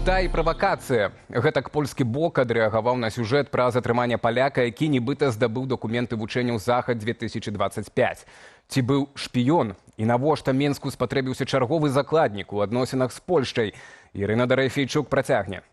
Лухта і правакацыя. Гэтак польскі бок адрэагаваў на сюжэт пра затрыманне паляка, які нібыта здабыў дакументы вучэнняў «Захад 2025». Ці быў шпіён і навошта Менску спатрэбіўся чарговы закладнік у адносінах з Польшчай? Ірына Дарафейчук працягне.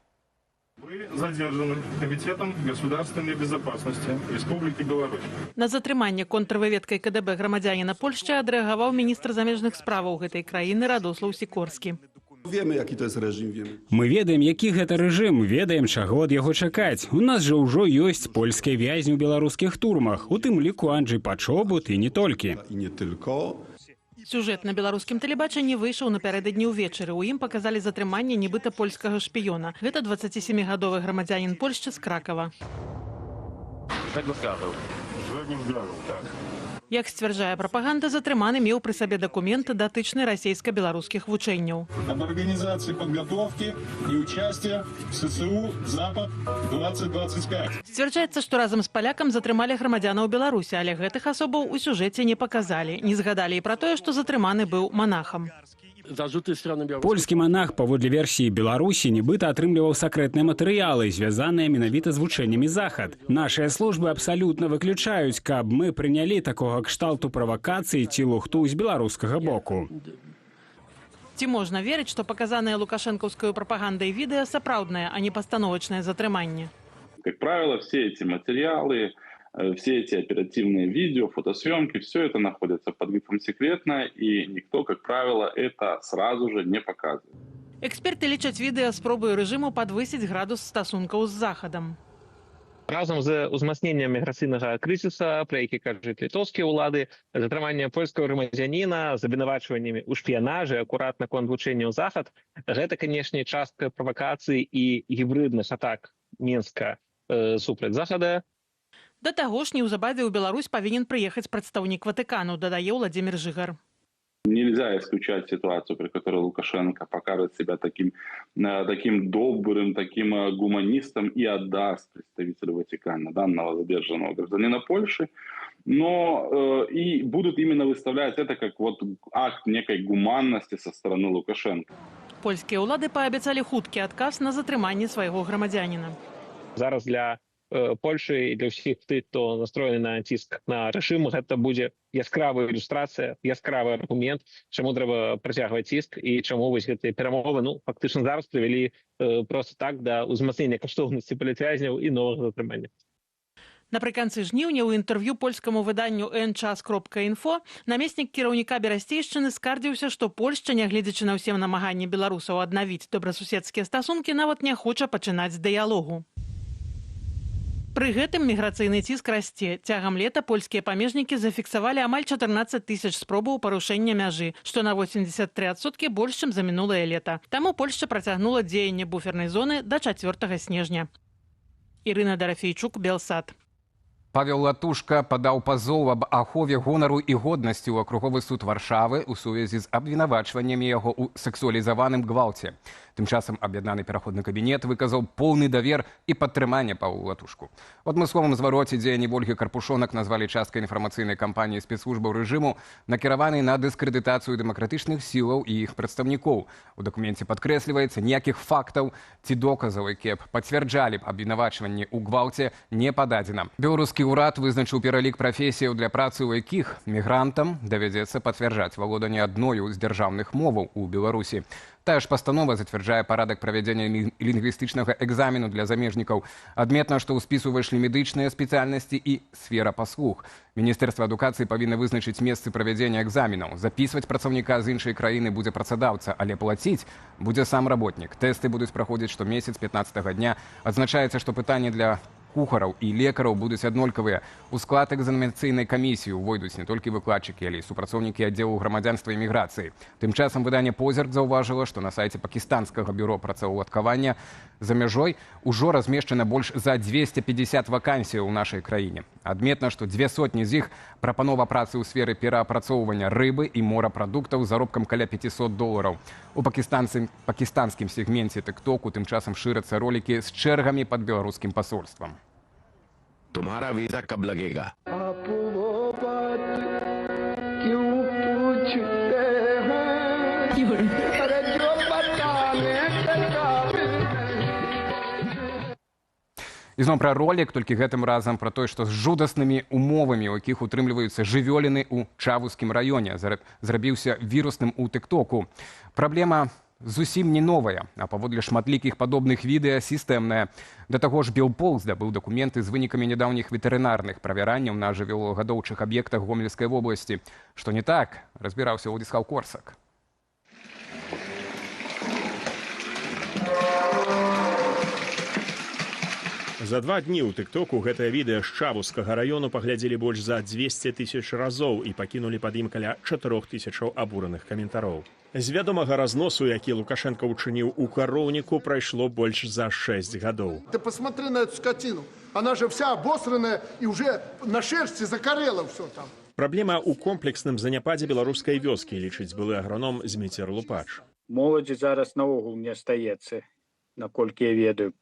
Вы задержаны Комитетом государственной безопасности Республики Беларусь. На затрыманне контрвыведкай КДБ грамадзяніна Польшчы адрэагаваў міністр замежных справаў гэтай краіны Радослаў Сікорскі. Wiemy, jaki to jest reżim, wiemy. Мы ведаем, які гэта рэжым, ведаем, чаго ад яго чакаць. У нас жа ўжо ёсць польскія вязні ў беларускіх турмах, у тым ліку Анджэй Пачобут, і не толькі. I nie tylko. Сюжэт на беларускім тэлебачанні выйшаў напярэдадні ўвечары. У ім паказалі затрыманне нібыта польскага шпіёна. Гэта 27гадовы грамадзянін Польшчы з Кракава. Так. Як сцвярджае прапаганда, затрыманы меў пры сабе дакумент, датычны расійска-беларускіх вучэнняў. Об организации подготовки и участия в ССУ «Запад-2025». Сцвярджаецца, што разам з палякам затрымалі грамадзянаў Беларусі, але гэтых асобаў у сюжэце не паказалі. Не згадалі і пра тое, што затрыманы быў манахам. Zarzuty strony białoruskiej. Польскі манах, паводле версіі Беларусі, нібыта атрымліваў сакрэтныя матэрыялы, звязаныя менавіта з вучэннямі «Захад». Нашыя службы абсалютна выключаюць, каб мы прынялі такога кшталту правакацыі ці лухту з беларускага боку. Ці можна верыць, што паказанае лукашэнкаўскаю прапагандай відэа сапраўднае, а не пастановачнае затрыманне? Как правило, все эти материалы, все эти оперативные видео, фотосъемки, все это находится под грифом «секретно», и никто, как правило, это сразу же не показывает. Эксперты лічаць відэа спробаю рэжыму падвысіць градус стасункаў з Захадам. Разам з узмацненнем міграцыйнага крызіса, пра які кажуць літоўскія ўлады, затрыманне польскага грамадзяніна з абвінавачваннямі ў шпіянажы акурат наконт вучэнняў «Захад», гэта, канешне, частка правакацыі і гібрыдных атак Менска супраць Захада. Да таго ж, неўзабаве ў Беларусь павінен прыехаць прадстаўнік Ватыкану, дадае Уладзімір Жыгар. Нельзя исключать ситуацию, при которой Лукашенко покажет себя таким добрым, таким гуманистом и отдаст представителю Ватикана данного задержанного гражданина Польши. Но и будут именно выставлять это как вот акт некой гуманности со стороны Лукашенко. Польскія ўлады паабяцалі хуткі адказ на затрыманне свайго грамадзяніна. Зараз для Польшы і для ўсіх тых, хто настроены на ціск на рэжым, гэта будзе яскравая ілюстрацыя, яскравы аргумент, чаму трэба працягваць ціск і чаму вось гэтыя перамовы, ну, фактычна зараз прывялі просто так да ўзмацнення каштоўнасці палітвязняў і новага затрымання. Напрыканцы жніўня ў інтэрв'ю польскаму выданню nczas.info намеснік кіраўніка Берасцейшчыны скардзіўся, што Польшча, нягледзячы на ўсе намаганні беларусаў аднавіць добрасуседскія стасункі, нават не хоча пачынаць дыялогу. Пры гэтым міграцыйны ціск расце. Цягам лета польскія памежнікі зафіксавалі амаль 14 тысяч спробаў парушэння мяжы, што на 83% больш, чым за мінулае лета. Таму Польшча працягнула дзеянне буфернай зоны да 4 снежня. Ірына Дарафейчук, Белсат. Павел Латушка падаў пазоў аб ахове гонару і годнасці ў акруговы суд Варшавы ў сувязі з абвінавачваннямі яго ў сексуалізаваным гвалце. Тым часам аб'яднаны пераходны кабінет выказаў поўны давер і падтрыманне Павлу Латушку. У адмысловым звароце дзеянні Вольгі Карпушонак назвалі часткай інфармацыйнай кампаніі спецслужбаў рэжыму, накіраванай на дыскрэдытацыю дэмакратычных сілаў і іх прадстаўнікоў. У дакуменце падкрэсліваецца: ніякіх фактаў ці доказаў, якія б пацвярджалі б абвінавачванні ў гвалце, не пададзена. Беларускі ўрад вызначыў пералік прафесіяў, для працы ў якіх мігрантам давядзецца пацвярджаць валоданне адною з дзяржаўных моваў у Беларусі. Тая ж пастанова зацвярджае парадак правядзення лінгвістычнага экзамену для замежнікаў. Адметна, што ў спіс увайшлі медычныя спецыяльнасці і сфера паслуг. Міністэрства адукацыі павінна вызначыць месцы правядзення экзаменаў. Запісваць працаўніка з іншай краіны будзе працадаўца, але плаціць будзе сам работнік. Тэсты будуць праходзіць штомесяц 15 дня. Адзначаецца, што пытанні для кухараў і лекараў будуць аднолькавыя. У склад экзаменацыйнай камісіі ўвойдуць не толькі выкладчыкі, але і супрацоўнікі аддзелу грамадзянства і міграцыі. Тым часам выданне «Позірк» заўважыла, што на сайце пакістанскага бюро працаўладкавання за мяжой ужо размешчана больш за 250 вакансій у нашай краіне. Адметна, што 200 з іх прапанова працы ў сферы перапрацоўвання рыбы і морапрадуктаў з заробкам каля 500 долараў. У пакістанскім сегменце тыктоку тым часам шырацца ролікі з чэргамі пад беларускім пасольствам. तुम्हारा वीजा कब लगेगा? आप वो बात क्यों पूछते हैं, अरे जो बताने के काबिल Ізноў пра ролік, толькі гэтым разам пра той, што з жудаснымі умовамі, у якіх утрымліваюцца жывёліны ў Чавускім раёне, зрабіўся вірусным у тыктоку. Праблема зусім не новая, а паводле шматлікіх падобных відэа сістэмная. Да таго ж Белпол здабыў дакументы з вынікамі нядаўніх ветэрынарных правяранняў на жывёлагадоўчых аб'ектах Гомельскай вобласці. Што не так, разбіраўся Уладзіслаў Корсак. За 2 дні ў тыктоку гэтае відэа з Чавускага раёну паглядзелі больш за 200 тысяч разоў і пакінулі пад ім каля 4000 абураных каментароў. З вядомага разносу, які Лукашэнка ўчыніў у кароўніку, прайшло больш за 6 гадоў. Ты посмотри на эту скотину. Она же вся обосранная и уже на шерсти закорела все там. Праблема ў комплексным заняпадзе беларускай вёскі, лічыць былы аграном Зміцер Лупач. Моладзі зараз наогул не астаецца, наколькі я ведаю.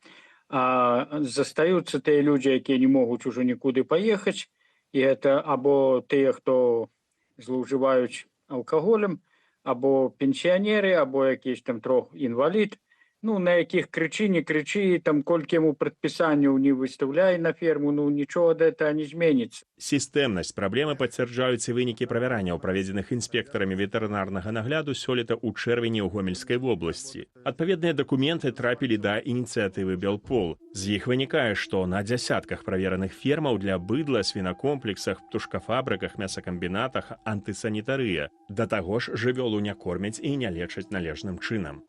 А застаюцца тыя людзі, якія не могуць ужо нікуды паехаць, і это або тыя, хто злоўжываюць алкаголем, або пенсіянеры, або якісь там трох інвалід, ну, на якіх крычы, не крычы, там колькі яму прадпісанняў не выстаўляй на ферму, ну, нічога ад этого не зменіцца. Сістэмнасць праблемы пацвярджаюць і вынікі правяранняў, праведзеных інспектарамі ветэрынарнага нагляду сёлета ў чэрвені ў Гомельскай вобласці. Адпаведныя дакументы трапілі да ініцыятывы Белпол. З іх вынікае, што на дзясятках правераных фермаў для быдла, свінакомплексах, птушкафабрыках, мясакамбінатах антысанітарыя. Да таго ж жывёлу не кормяць і не лечаць належным чынам.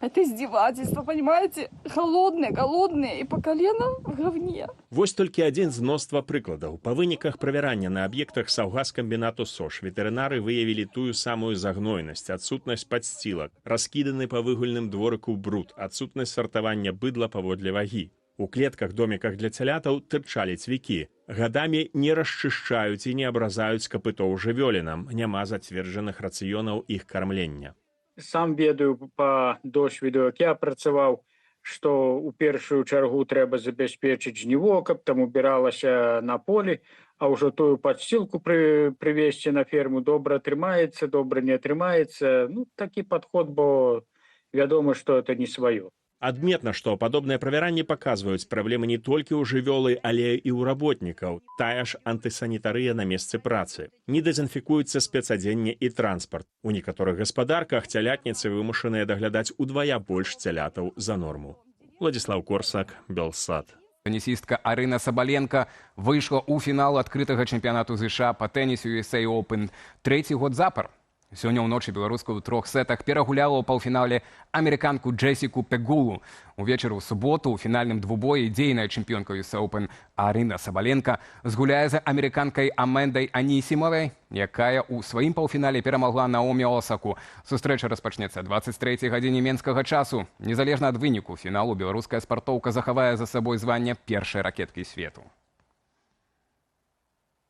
Это издевательство, понимаете? Холодные, голодные и по колено в говне. Вось толькі адзін з мноства прыкладаў. Па выніках правярання на аб'ектах саўгаскамбінату СОШ ветэрынары выявілі тую самую загнойнасць, адсутнасць падсцілак, раскіданы па выгульным дворыку бруд, адсутнасць сартавання быдла паводле вагі. У клетках доміках для цялятаў тырчалі цвікі. Гадамі не расчышчаюць і не абразаюць капытоў жывёлінам, няма зацверджаных рацыёнаў іх кармлення. Сам ведаю па досведу, як я працаваў, што ў першую чаргу трэба забяспечыць жніво, каб там убіралася на полі, а ўжо тую падсцілку прывесці на ферму, добра атрымаецца, добра не атрымаецца. Ну, такі падход, бо вядома, што это не сваё. Адметна, што падобныя правяранні паказваюць праблемы не толькі ў жывёлы, але і ў работнікаў. Тая ж антысанітарыя на месцы працы. Не дэзінфікуецца спецадзенне і транспарт. У некаторых гаспадарках цялятніцы вымушаныя даглядаць удвая больш цялятаў за норму. Уладзіслаў Корсак, Белсат. Тэнісістка Арына Сабаленка выйшла ў фінал адкрытага чэмпіянату ЗША па тэнісу USA Open трэці год запар. Сёння ўночы беларуска ў трох сетах перагуляла ў паўфінале амерыканку Джесіку Пегулу. Увечары ў суботу ў фінальным двубоі дзейная чэмпіёнка US Open Арына Сабаленка згуляе з амерыканкай Амендай Анісімавай, якая ў сваім паўфінале перамагла Наомі Осаку. Сустрэча распачнецца 23 гадзіне менскага часу. Незалежна ад выніку фіналу беларуская спартоўка захавае за сабой званне першай ракеткі свету.